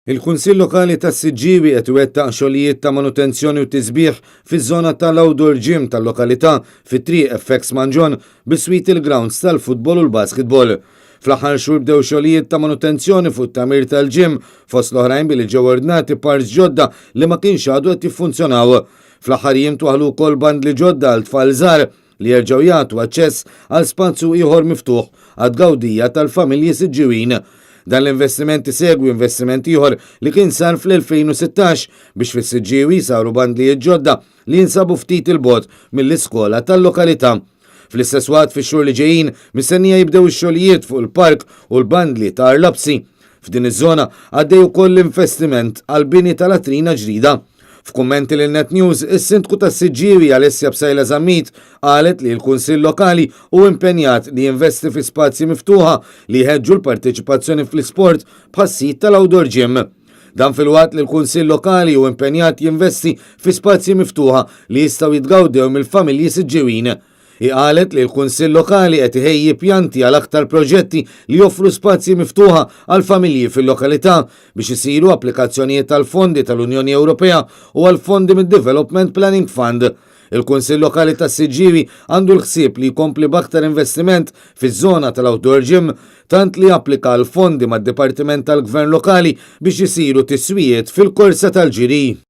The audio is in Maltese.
Il-Kunsill Lokali tas-Siġġiewi qed iwettaq xogħlijiet ta' manutenzjoni u tisbiħ fiż-żona tal-outdoor gym tal-lokalità fi Triq FX Manġon biswit il-grounds tal-futbol u l-basketball. Fl-aħħar xhur bdew xogħlijiet ta' manutenzjoni fuq it-tagħmir tal-gym fost l-oħrajn billi ġew ordnati parts ġodda li ma kienx għadu qed jiffunzjonaw. Fl-aħħar jiem twaħħlu wkoll bandli ġodda għal tfal żgħar li jerġgħu jagħtu aċċess għal spazju ieħor miftuħ għat-tgawdija tal-familji Siġġiwin. Dan l-investiment isegwi investiment ieħor li kien sar fl-2016 biex fis-Siġġiewi saru bandlijiet ġodda li jinsabu ftit 'il bogħod mill-iskola tal-lokalità. Fl-istess waqt fix-xhur li ġejjin mistennija jibdew ix-xogħlijiet fuq il-park u l-bandli ta' Arlapsi. F'din iż-żona għaddej ukoll l-investiment għall-bini ta' latrina ġdida. F'kummenti lil Net News, is-Sindku tas-Siġġiewi Alessia Psaila Zammit qalet li l-Kunsill Lokali hu impenjat li jinvesti fi spazji miftuħa li jħeġġu l-parteċipazzjoni fl-isport bħas-sit tal-outdoor gym. Dan filwaqt li l-Kunsill Lokali hu impenjat jinvesti fi spazji miftuħa li jistgħu jitgawdew mill-familji Siġġiewin. Hi qalet li l-Kunsill Lokali qed iħejji pjanti għal aktar proġetti li joffru spazji miftuħa għall-familji fil-lokalità biex isiru applikazzjonijiet għal fondi tal-Unjoni Ewropea u għal fondi mid-Development Planning Fund. Il-Kunsill Lokali tas-Siġġiewi għandu l-ħsieb li jkompli b'aktar investiment fiż-żona tal-outdoor gym tant li applika għal fondi mad-Dipartiment tal-Gvern Lokali biex isiru tiswijiet fil-korsa tal-ġiri.